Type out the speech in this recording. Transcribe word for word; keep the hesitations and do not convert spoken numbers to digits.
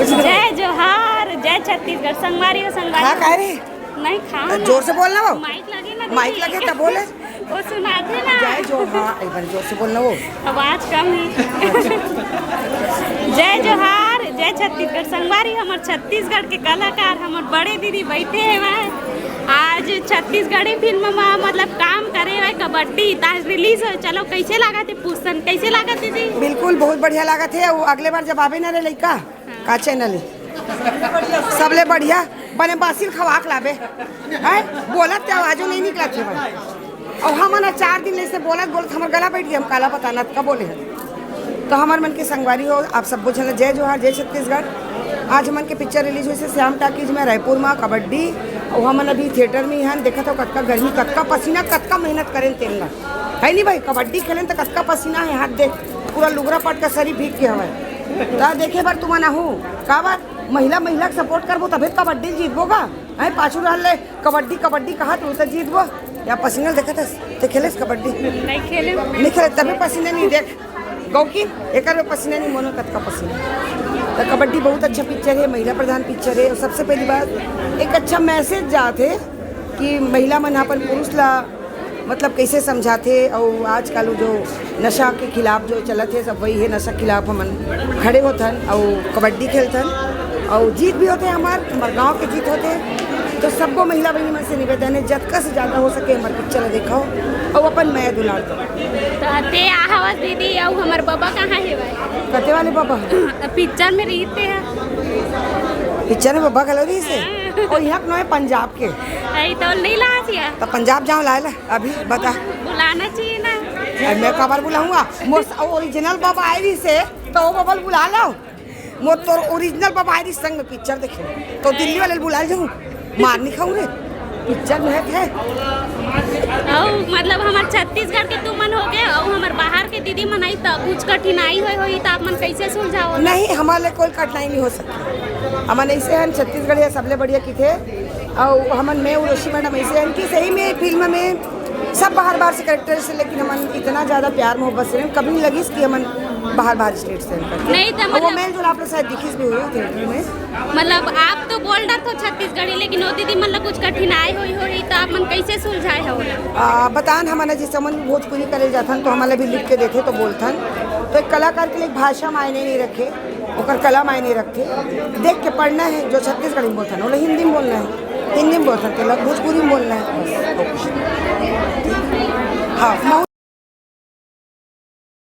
जय जोहार, जय छत्तीसगढ़। संगवारी हो, संगवारी हाँ, हो। काहे रे? नहीं, खाओ ना। जोर से बोलना वो। माइक लगे ना, माइक दीदी। लगे तब बोले। वो सुनाते ना। जय जोहार, एक बार जोर से बोलना वो। आवाज कम है। जय जोहार, जय छत्तीसगढ़। संगवारी, हमर छत्तीसगढ़ के कलाकार, हमर बड़े दीदी बैठे हैं वहाँ। आज छत्तीसगढ़ी फिल्म में, मतलब, काम करे हुए कबड्डी, आज रिलीज हो। चलो, कैसे लागत है पुस्तन, कैसे लागत है दीदी? बिल्कुल, बहुत बढ़िया लागत है। वो अगले बार जब आवे ना रे लइका, का चैनल है? सबले बढ़िया बने बासिल खवाक लाबे। हैं? बोलत के आवाजो नहीं निकलत हे भाई। और हमन ह चार दिन ले से बोलत बोलत हमर गला बैठ गया, हम काला पता ना का बोले हैं। तो हमर मन के संगवारी हो, आप सबो झन ल जय जोहार, जय छत्तीसगढ़। आज हमन के पिक्चर रिलीज होइस हे श्याम टाकीज में रायपुर में कबड्डी। और हमन अभी थिएटर में ही हन, देखत हो कतका गर्मी, कतका पसीना, कतका मेहनत करेन तेन ला। है नहीं भाई, कबड्डी खेलेन तो कतका पसीना है, हाथ दे, पूरा लुगरा पट का शरीर भीग के हवय। त देखे बर तुमन आहू का बात? महिला, महिला के सपोर्ट करबो तभे कबड्डी जीतबो गा। हैं, पाछू रहल ले कबड्डी, कबड्डी कहत रहू त जीतबो। या पसीना देखत हस, ते खेलेस कबड्डी? नहीं खेले। नहीं खेले, तभे पसीना नहीं देख। गौकी, एकर में पसीना नहीं, मोनो कतका पसीना। त कबड्डी बहुत अच्छा पिक्चर है, महिला प्रधान पिक्चर है। और सबसे पहली बात, एक अच्छा मैसेज जात है कि महिला मन अपन पुरुष ला मतलब कैसे समझाथे, और आजकल वो जो नशा के खिलाफ जो चलत है, सब वही है, नशा के खिलाफ हमन खड़े होथन और कबड्डी खेलथन और जीत भी होथे हमार, हमार गांव के जीत होथे। तो सबको महिला बहनी मन से निवेदन है, जतका से ज्यादा हो सके हमार पिक्चर ला देखाओ और अपन मया दुलार दो। तो ते आहवस दीदी, अउ हमर बबा कहाँ हे भाई? कते वाले बबा? पिक्चर में रहिते हैं। पिक्चर में बबा घलो रहिस हे? हाँ। और यहाँ के नोहे पंजाब के। अरे तो नहीं लासिया। तो पंजाब जाओ लाए ला, अभी बता। बुलाना चाहिए ना। अरे मैं काबर बुलाऊंगा? मोर ओरिजिनल बबा आए रहिस हे, तो वो बबा ल बुला लो। मोर तोर ओरिजिनल बबा आए रहिस संग में पिक्चर देखे, तो दिल्ली वाले ल बुला जाऊँ, मार नहीं खाऊँ रे। पिक्चर में है। अउ मतलब हमर छत्तीसगढ़ के तुमन हो गए, अउ हमर बाहर के दीदी मन आई, त कुछ कठिनाई होई होई, त आप मन कैसे सुलझाओ? नहीं, हमारे लिए कोई कठिनाई नहीं हो सकती। हमन ऐसे हैं, छत्तीसगढ़िया सबले बढ़िया किथे। अउ हमन, मैं उर्वशी मैडम ऐसे हैं कि सही में फिल्म में सब बाहर बाहर से कैरेक्टर से, लेकिन हमन इतना ज्यादा प्यार मोहब्बत से रहेन, कभी नहीं लगिस कि हमन बाहर बाहर स्टेट से हैं करके। नहीं, तो और वो मतलब मेल जोल आप लोग शायद दिखिस भी हुई थिएटर में। मतलब आप तो बोल डरथो छत्तीसगढ़ी, लेकिन वो दीदी मतलब कुछ कठिनाई होई होई, तो आप मन कैसे सुलझाए हो? आ, बतान, हमन जैसे हमन भी भोजपुरी करे जाथन, तो हमन ला भी लिख के देथे तो बोलथन। तो एक कलाकार के लिए एक भाषा मायने नहीं रखे, ओकर कला मायने रखथे। देख के पढ़ना है, जो छत्तीसगढ़ी में बोलथन, ओला हिंदी में बोलना है, हिंदी में बोलथन, तेला भोजपुरी में बोलना है, बस। हाँ,